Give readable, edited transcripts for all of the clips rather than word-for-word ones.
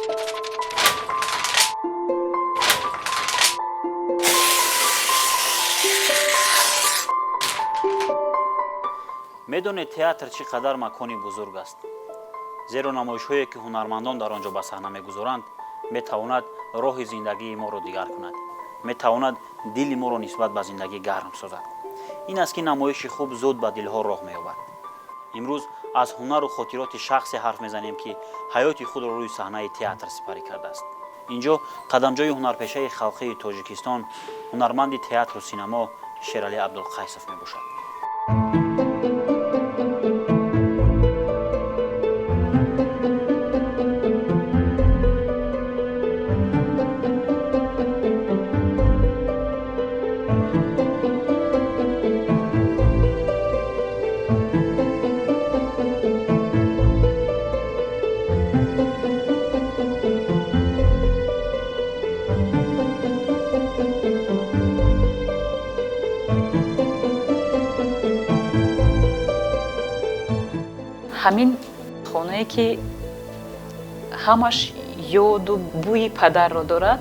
Медонед, театр чӣ қадар макони бузург аст, зеро намоишҳое, ки ҳунармандон дар он ҷо ба саҳна мегузоранд, метавонад роҳи зиндагии моро дигар кунад, метавонад дили моро нисбат ба зиндагӣ гарм созад. Ин аст, ки намоиши хуб зуд ба дилҳо роҳ меёбад. Имрӯз аз ҳунару хотироти шахсе ҳарф мезанем, ки ҳаёти худро рӯи саҳнаи театр сипарӣ кардааст. Ин ҷо қадамҷои ҳунарпешаи халқии Тоҷикистон, ҳунарманди театру синамо Шералӣ Абдулқайсов мебошад. Ҳамин хонае, ки ҳамаш ёду бӯи падарро дорад,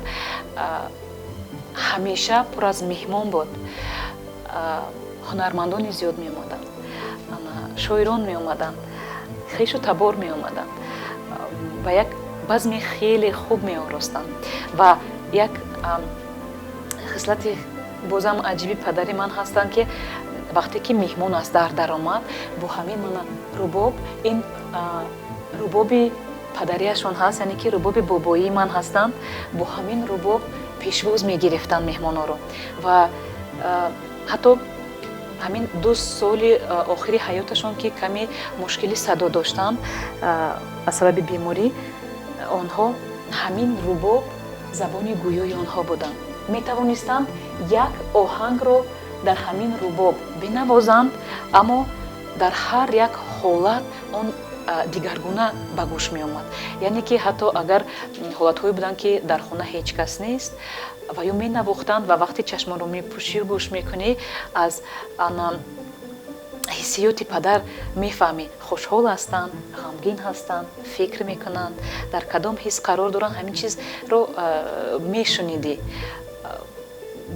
ҳамеша пур аз меҳмон буд. Ҳунармандони зиёд меомаданд, шоирон меомаданд, хешу табор меомаданд ва як базми хеле хуб меоростанд. Ва як хислати бозам аҷиби падари ман ҳастанд, ки вақте ки меҳмон аз дар даромад, бо ҳамин мана рубоб, ин рубоби падарияшон ҳаст, яъне ки рубоби бобоии ман ҳастанд, бо ҳамин рубоб пешвоз мегирифтанд меҳмонҳоро. Ва ҳатто ҳамин 2 соли охири ҳаёташон, ки каме мушкили садо доштанд аз сабаби беморӣ, онҳо ҳамин рубоб забони гӯёи онҳо буданд. Метавонистанд як оҳангро дар ҳамин рубоб бинавозанд, аммо дар ҳар як ҳолат он дигаргуна ба гӯш меомад. Яъне ки ҳатто агар ҳолатҳое буданд, ки дар хона ҳеҷ кас нест ва ё менавохтанд, ва вақте чашмонро мепӯшию гӯш мекунӣ, аз ҳиссиёти падар мефаҳмӣ, хушҳол ҳастанд, ғамгин ҳастанд, фикр мекунанд, дар кадом ҳис қарор доранд, ҳамин чизро мешунидӣ.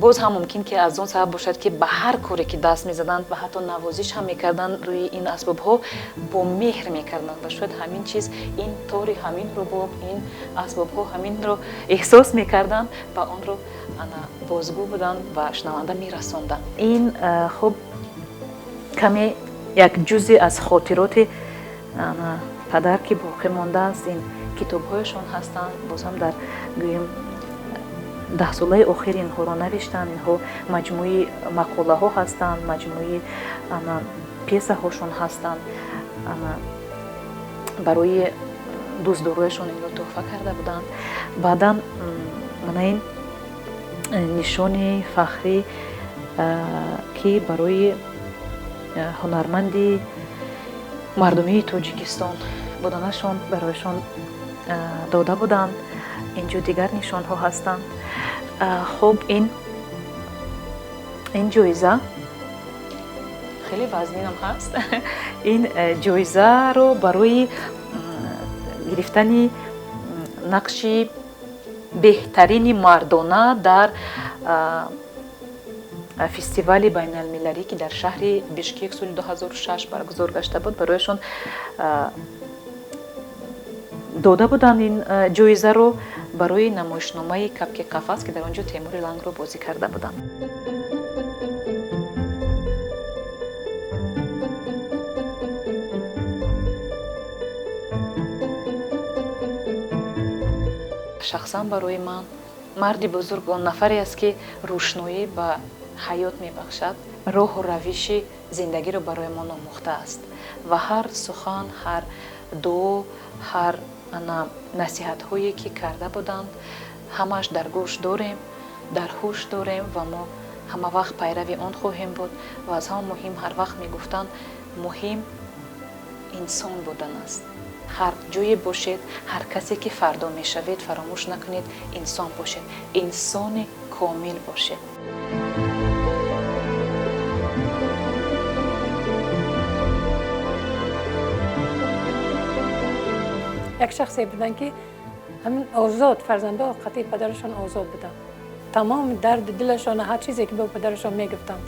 Боз ҳам мумкин, ки аз он сабаб бошад, ки ба ҳар коре ки даст мезаданд ва ҳатто навозиш ҳам мекарданд рӯи ин асбобҳо, бо меҳр мекарданд ва шояд ҳамин чиз, ин тори ҳамин рубоб, ин асбобҳо ҳаминро эҳсос мекарданд ва онро ана бозгӯ буданд ва шунаванда мерасонданд. Ин хуб каме як ҷузе аз хотироти падар, ки боқӣ мондааст, ин китобҳояшон ҳастанд. Боз ҳам дар, гӯем, 10 солаи охир инҳоро навиштанд. Инҳо маҷмӯи мақолаҳо ҳастанд, маҷмӯи пьесаҳошон ҳастанд. Барои дӯстдорояшон инро тӯҳфа карда буданд. Баъдан мана ин нишони фахрӣ, ки барои ҳунарманди мардумии Тоҷикистон буданашон барояшон дода буданд. Инҷо дигар нишонҳо ҳастанд. Хуб, ин ҷоиза хеле вазнинам ҳаст. Ин ҷоизаро барои гирифтани нақши беҳтарини мардона дар фестивали байналмилалӣ, ки дар шаҳри Бишкек соли 2006 баргузор гашта буд, барояшон дода буданд. Ин ҷоизаро барои намоишномаи «Капки қафас», ки дар он ҷо Темури Лангро бозӣ карда буданд. Шахсан барои ман марди бузург он нафаре аст, ки рӯшноӣ ба ҳаёт мебахшад, роҳу равиши зиндагиро барои мо омӯхтааст ва ҳар сухан, ҳар дуо, ҳар ана насиҳатҳое, ки карда буданд, ҳамааш дар гӯш дорем, дар ҳуш дорем ва мо ҳама вақт пайрави он хоҳем буд. Ва аз ҳама муҳим, ҳар вақт мегуфтанд, муҳим инсон будан аст. Ҳар ҷое бошед, ҳар касе ки фардо мешавед, фаромӯш накунед, инсон бошед, инсони комил бошед. Як шахсе буданд, ки Ҳамин озод фарзандҳо қатъи падарашон озод буданд. Тамоми дарди дилашон, ҳар чизе ки ба падарашон мегуфтанд.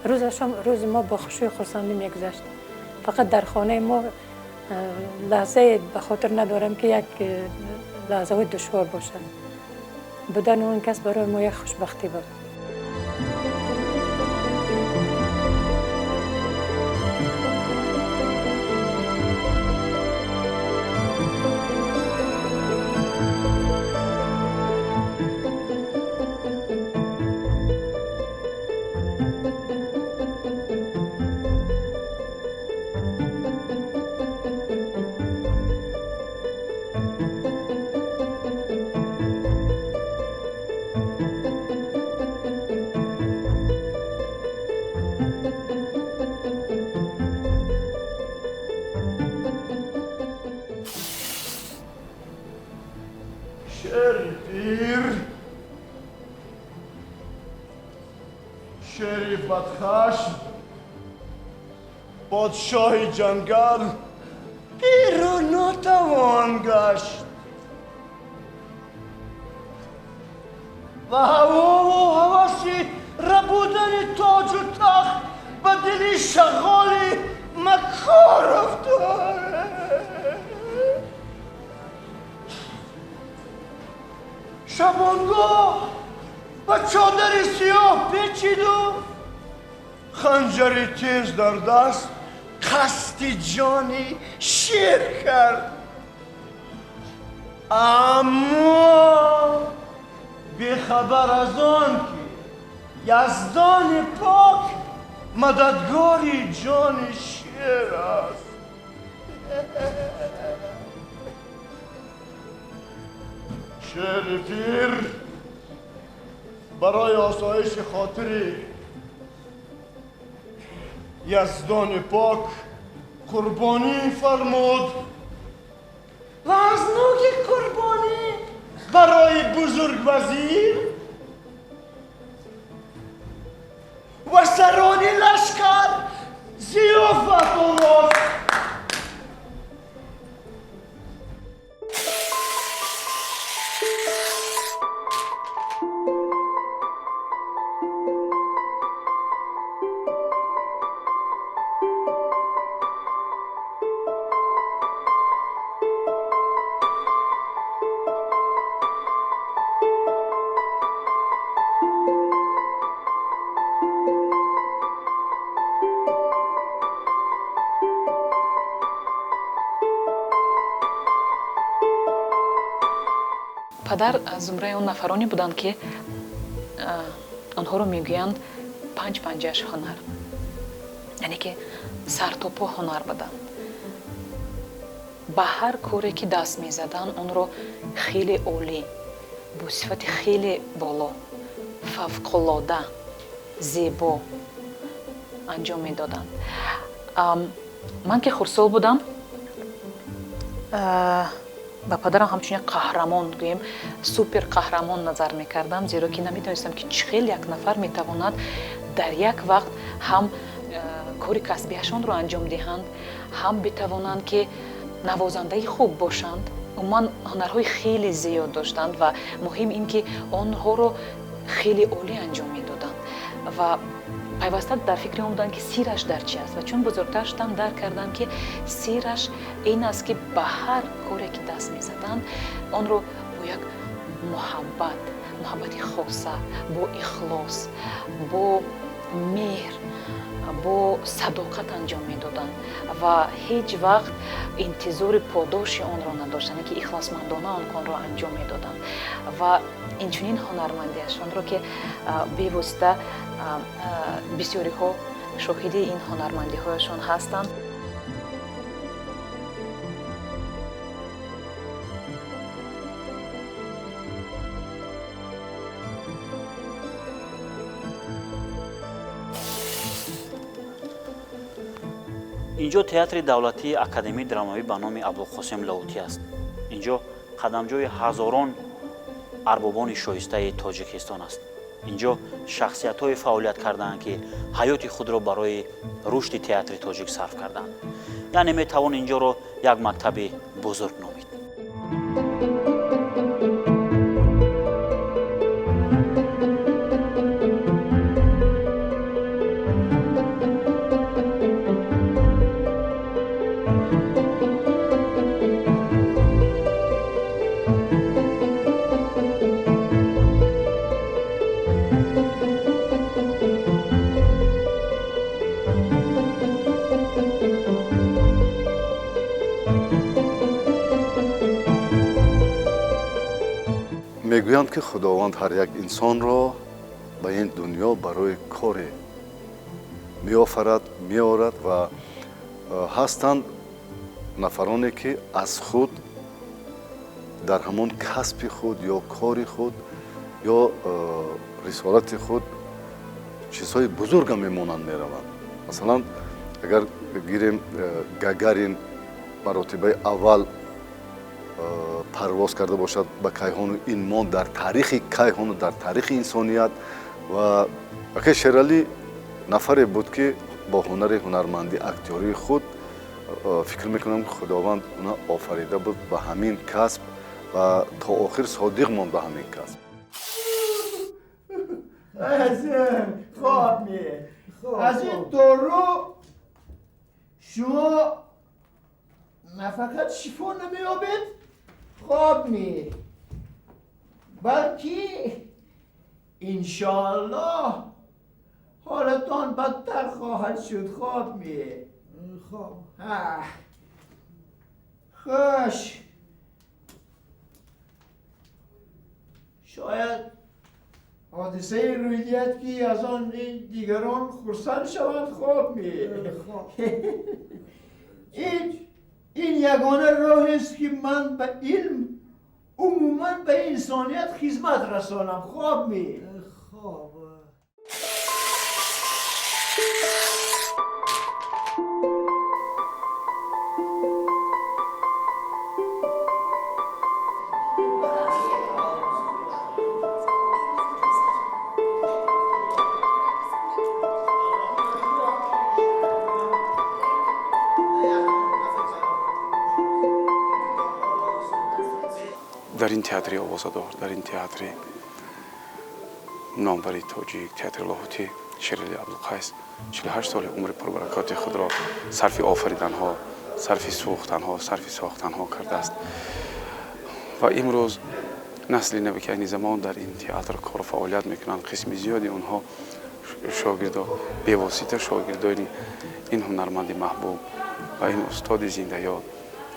Рӯзашон рӯзи мо бо хушию хурсандӣ мегузашт. Фақат дар хонаи мо лаҳзае ба хотир надорам, ки як лаҳзаҳои душвор бошад. Будани он кас барои мо як хушбахтӣ буд. Шери пир, шери бадхашм, подшоҳи ҷангал пиру нотавон гашт ва ҳавову ҳаваси рабудани тоҷу тахт ба дили шағоли макор афтод. Шабонгоҳ ба чодари сиёҳ печиду ханҷари тез дар даст қасди ҷони шер кард. Аммо бехабар аз он ки Яздони пок мададгори ҷони шер аст. Шери пир барои осоиши хотири Яздони пок қурбонӣ фармуд ва аз нӯги қурбонӣ барои бузургвазир ва сарони лашкар зиёфат овоз. Падар аз зумраи он нафароне буданд, ки онҳоро мегӯянд панҷ панҷаш ҳунар, яъне ки сартопо ҳунар буданд. Ба ҳар коре ки даст мезаданд, онро хеле олӣ, бо сифати хеле боло, фавқулода зебо анҷом медоданд. Ман ки хурдсол будам, ба падарам ҳамчун як қаҳрамон, гӯем, супер қаҳрамон назар мекардам, зеро ки намедонистам, ки чӣ хел як нафар метавонад дар як вақт ҳам кори касбиашонро анҷом диҳанд, ҳам битавонанд, ки навозандаи хуб бошанд. Умуман, ҳунарҳои хеле зиёд доштанд ва муҳим ин ки онҳоро хеле олӣ анҷом медоданд ва пайваста дар фикри он буданд, ки сираш дар чи аст. Ва чун бузургтар шудам, дарк кардам, ки сираш ин аст, ки ба ҳар коре ки даст мезаданд, онро бо як муҳаббат, муҳаббати хоса, бо ихлос, бо меҳр, бо садоқат анҷом медоданд ва ҳеҷ вақт интизори подоши онро надоштанд, ки ихлосмандона он корро анҷом медоданд. Ва инчунин ҳунармандиашонро, ки бевосита бисёриҳо шоҳиди ин ҳунармандиҳояшон ҳастанд. Инҷо театри давлатии академияи драмавӣ ба номи Абдулқосим Лоҳутӣ аст. Инҷо қадамҷои ҳазорон арбобони шоистаи Тоҷикистон аст. Инҷо шахсиятҳое фаъолият кардаанд, ки ҳаёти худро барои рушди театри тоҷик сарф карданд. Яъне метавон инҷоро як мактаби бузург номид. Мегӯянд, ки Худованд ҳар як инсонро ба ин дунё барои коре меофарад, меорад ва ҳастанд нафароне, ки аз худ дар ҳамон касби худ ё кори худ ё рисолати худ чизҳои бузурга мемонанд, мераванд. Масалан, агар гирем, Гагарин маротибаи аввал парвоз карда бошад ба кайҳону, ин монд дар таърихи кайҳону дар таърихи инсоният. Ва акай Шералӣ нафаре буд, ки бо ҳунари ҳунармандӣ, актёрии худ, фикр мекунам, ки Худованд уна офарида буд ба ҳамин касб ва то охир содиқ монд ба ҳамин касб. Хоб, аз ин дору шумо на фақат шифо намеёбед, хоб не, балки иншоаллоҳ ҳолатон бадтар хоҳад шуд. Хоб ме. Хоб. Хуш, шояд ҳодисае рӯй диҳад, ки аз он дигарон хурсанд шаванд. Хоб ме. Ин ягона роҳест, ки ман ба илм, умуман ба инсоният хизмат расонам. Хоб ме. Хоб. Дар ин театри овозадор, дар ин театри номвари тоҷик, театри Лоҳутӣ, Шерали Абдулқайс 48 соли умри пурбаракоти худро сарфи офариданҳо, сарфи сӯхтанҳо, сарфи сохтанҳо кардааст. Ва имрӯз насли наве, ки айни замон дар ин театр кору фаъолият мекунанд, қисми зиёди онҳо шогирдо, бевосита шогирдони ин ҳунарманди маҳбуб ва ин устоди зиндаёд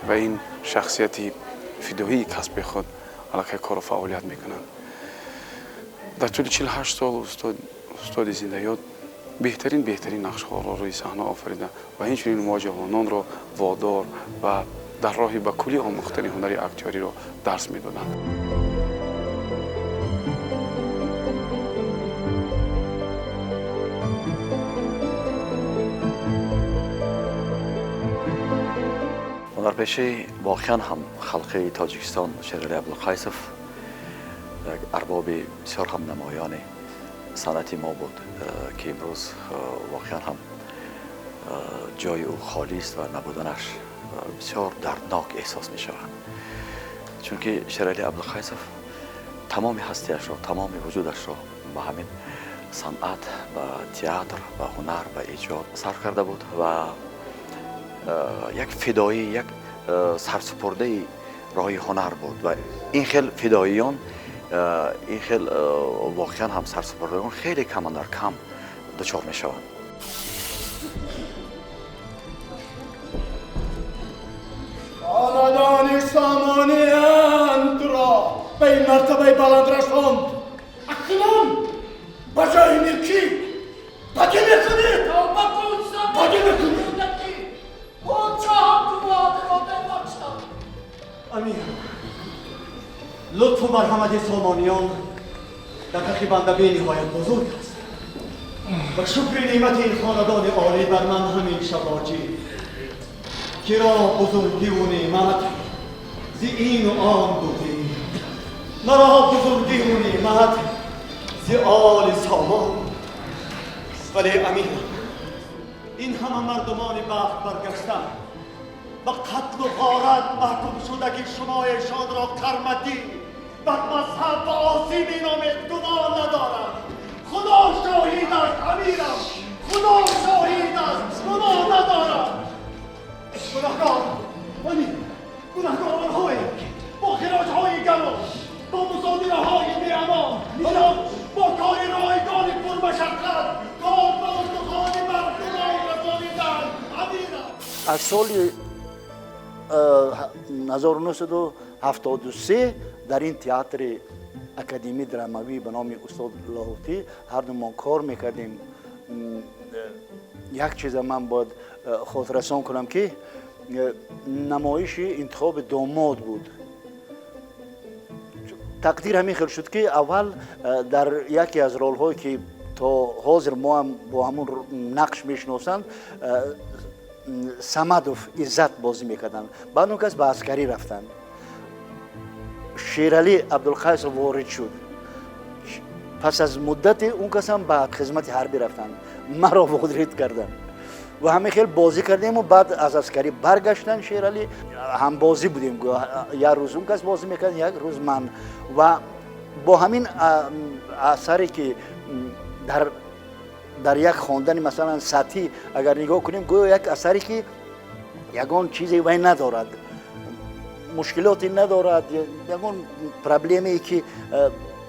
ва ин шахсияти фидоии касби худ аллакай кору фаъолият мекунанд. Дар тӯли 48 сол устоди зиндаёд беҳтарин нақшҳоро рӯи саҳна офарида ва инчунин мо ҷавононро водор ва дар роҳи ба куллӣ омӯхтани ҳунари актёриро дарс медоданд. Ҳунарпешаи воқеан ҳам халқи Тоҷикистон Шерали Абдулқайсов як арбоби бисёр ҳам намоёни санъати мо буд, ки имрӯз воқеан ҳам ҷои ӯ холист ва набуданаш бисёр дарднок эҳсос мешавад, чунки Шерали Абдулқайсов тамоми ҳастиашро, тамоми вуҷудашро ба ҳамин санъат, ба театр, ба ҳунар, ба эҷод сарф карда буд ва як фидоӣ, як сарсупурдаи роҳи ҳунар буд. Ва ин хел фидоиён, ин хел воқеан ҳам сарсупурдагон хеле камандар кам дучор мешаванд. Хонадони Сомониён туро ба ин мартабаи баланд расонд. Акнун ба ҷои некӣ бадӣ мекунӣ, бадӣ мекунӣ. Амир, лутфу марҳамати Сомониён дар ҳаққи банда бениҳоят бузург аст ва шукри неъмати ин хонадони олӣ бар ман ҳамеша воҷиб, киро бузургиву неъмат зи ину он будӣ, маро бузургиву неъмат зи оли Сомон. Вале амир, ин ҳама мардумони бахт баргашта ба қатлу ғорат маҳкум шудаги шумоешонро карматӣ бар мазҳаб ва осӣ меномед, гуноҳ надорад. Худо шоҳид аст, амирам, Худо шоҳид аст, гуноҳ надорад. Гунаҳкор амир, гунаҳкор онҳоем, ки бо хироҷҳои гарон, бо мусодираҳои беамон, бо кори ройгони пурмашаққат кор ба устухони мардумон расониданд, амирам. Аз соли 1973 дар ин театри Академияи драмавӣ ба номи устод Лоҳутӣ ҳарду мо кор мекардем. Як чиза ман бояд хотиррасон кунам, ки намоиши «Интихоби домод» буд. Тақдир ҳамин хел шуд, ки аввал дар яке аз ролҳое, ки то ҳозир мо ҳам бо ҳамун нақш мешиносанд, Самадов Иззат бозӣ мекарданд. Баъд он кас ба аскарӣ рафтанд, Шералӣ Абдулқайсов ворид шуд. Пас аз муддате он касам ба хизмати ҳарбӣ рафтанд, маро ворид карданд ва ҳамин хел бозӣ кардему баъд аз аскарӣ баргаштан Шералӣ, ҳамбозӣ будем. Як рӯз он кас бозӣ мекард, як рӯз ман. Ва бо ҳамин асаре, ки дар як хондани, масалан, сатҳӣ агар нигоҳ кунем, гӯё як асаре, ки ягон чизе вай надорад, мушкилоте надорад, ягон проблемае, ки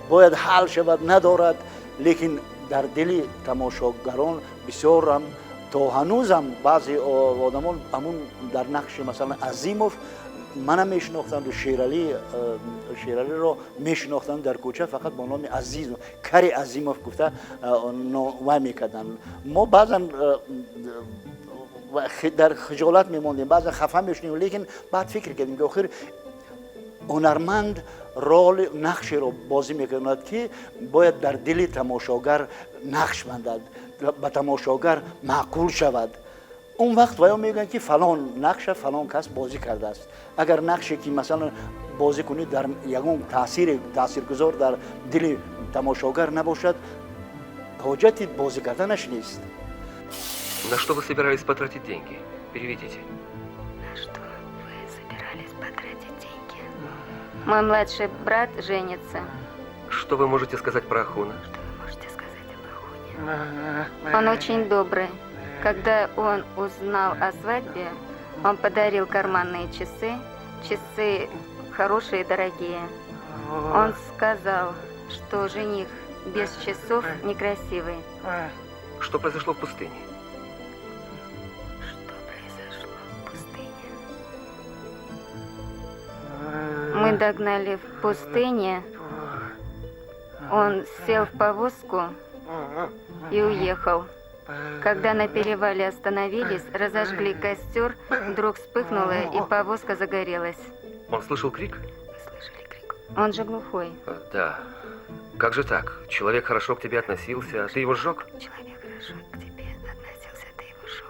бояд ҳал шавад, надорад, лекин дар дили тамошогарон бисёрам то ҳанӯзам баъзе одамон ҳамун дар нақши, масалан, Азимов мана мешинохтанду Шералиро мешинохтанд. Дар кӯча фақат бо номи Азизов, кари Азимов гуфта вай мекарданд. Мо баъзан дар хиҷолат мемондем, баъзан хафа мешудем, лекин баъд фикр кардем, ки охир ҳунарманд роли нақшеро бозӣ мекунад, ки бояд дар дили тамошогар нақш бандад, ба тамошогар маъқул шавад. Он вақт ваё мегӯянд, ки фалон нақша фалон кас бозӣ кардааст. Агар нақше, ки масалан бозӣ кунед, дар ягон таъсири таъсиргузор дар дили тамошогар набошад, ҳоҷати бозӣ карданаш нест. На что вы собирались потратить деньги? Переведите. На что вы собирались потратить деньги? Мой младший брат женится. Что вы можете сказать про Ахуна? Что вы можете сказать об Ахуне? Он очень добрый. Когда он узнал о свадьбе, он подарил карманные часы. Часы хорошие и дорогие. Он сказал, что жених без часов некрасивый. Что произошло в пустыне? Что произошло в пустыне? Мы догнали в пустыне. Он сел в повозку и уехал. Когда на перевале остановились, разожгли костер, вдруг вспыхнуло, и повозка загорелась. Он слышал крик? Вы слышали крик? Он же глухой. Да. Как же так? Человек хорошо к тебе относился, а ты его сжег? Человек хорошо к тебе относился, ты его сжег?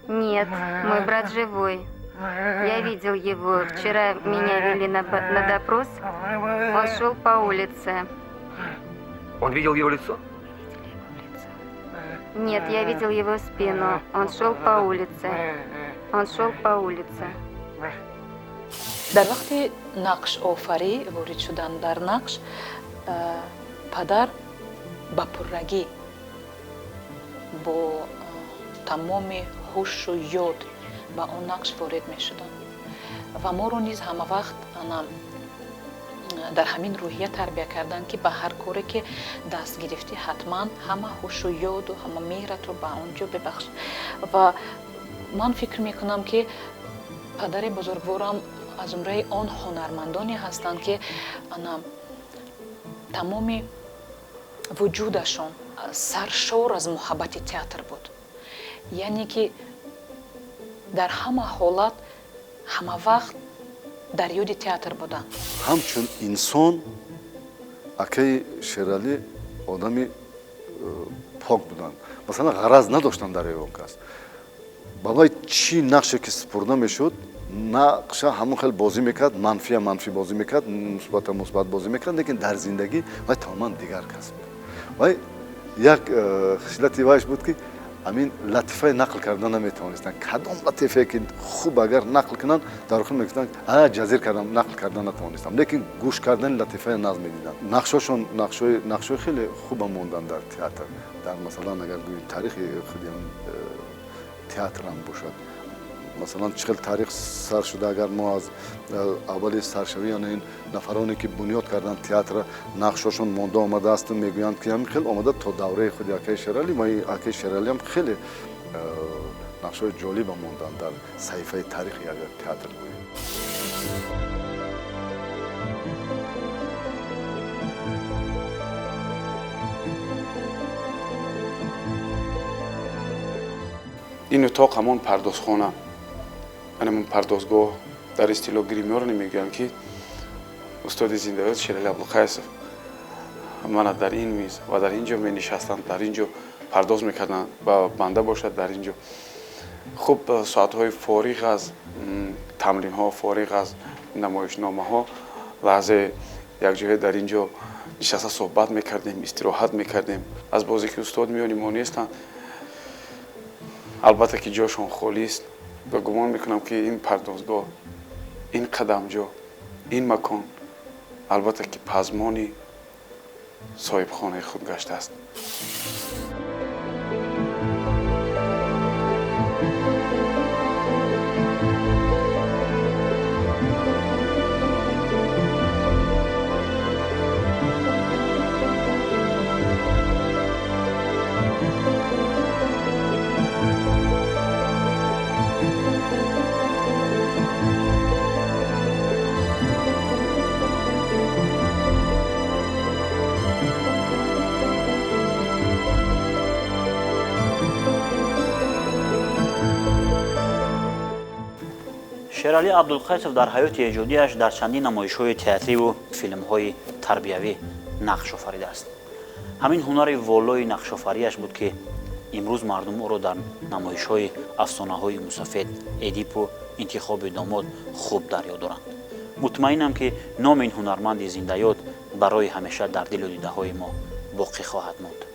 Нет, мой брат живой. Я видел его. Вчера меня вели на допрос. Он шел по улице. Он видел его лицо? Нет, я видел его спину. Он шел по улице. Он шел по улице. Дар вақти нақшофарӣ, ворид шудан дар нақш, падар ба пуррагӣ бо тамоми ҳушу ёд ба он нақш ворид мешуданд ва моро низ ҳама вақт ана дар ҳамин рӯҳия тарбия карданд, ки ба ҳар коре ки даст гирифтӣ, ҳатман ҳама ҳушу ёду ҳама меҳратро ба он ҷо бибахш. Ва ман фикр мекунам, ки падари бузургворам аз зумраи он ҳунармандоне ҳастанд, ки ана тамоми вуҷудашон саршор аз муҳаббати театр буд, яъне ки дар ҳама ҳолат, ҳама вақт дар ёди театр буданд. Ҳамчун инсон акаи Шералӣ одами пок буданд. Масалан, ғараз надоштанд дар ягон кас. Ба вай чӣ нақше ки супурда мешуд, нақша ҳамон хел бозӣ мекард, манфия манфӣ бозӣ мекард, мусбата мусбат бозӣ мекард, лекин дар зиндагӣ вай тамоман дигар кас буд. Вай як хислати вайш буд, ки ҳамин латифаи нақл кардан наметавонистанд. Кадом латифае ки хуб агар нақл кунанд, дар охир мегуфтанд: «А, ҷазир кардам, нақл кардан натавонистам», лекин гӯш кардани латифаи нағз медиданд. Нақшошон нақшҳои хеле хубам монданд дар театр. Дар, масалан, агар гӯем, таърихи худи театрам бошад, масалан, чӣ хел таърих сар шуда, агар мо аз аввали саршавӣ, яъне ин нафароне ки бунёд карданд театра, нақшҳошон монда омадаасту мегӯянд, ки ҳамин хел омада то давраи худи акаи Шералӣ. Ва акаи Шералиам хеле нақшҳои ҷолиба монданд дар саҳифаи таърихи агар театр гӯем. Ин утоқ ҳамон пардозхона, ҳамон пардозгоҳ, дар истилоҳ гримёрни мегӯянд, ки устоди зиндаёд Шерали Абдулқайсов мана дар ин миз ва дар ин ҷо менишастанд, дар ин ҷо пардоз мекарданд ва банда бошад дар ин ҷо. Хуб, соатҳои фориғ аз тамринҳо, фориғ аз намоишномаҳо, лаҳзае якҷоя дар ин ҷо нишаста суҳбат мекардем, истироҳат мекардем. Аз бозе ки устод миёни мо нестанд, албатта ки ҷошон холист ва гумон мекунам, ки ин пардозгоҳ, ин қадамҷо, ин макон албатта ки пазмони соҳибхонаи худ гаштааст. Шералӣ Абдулқайсов дар ҳаёти эҷодиаш дар чандин намоишҳои театриву филмҳои тарбиявӣ нақш офаридааст. Ҳамин ҳунари волои нақшофариаш буд, ки имрӯз мардум ӯро дар намоишҳои афсонаҳои мусафед, Эдипу интихоби домод хуб дар ёд доранд. Мутмаинам, ки номи ин ҳунарманди зиндаёд барои ҳамеша дар дилу дидаҳои мо боқӣ хоҳад монд.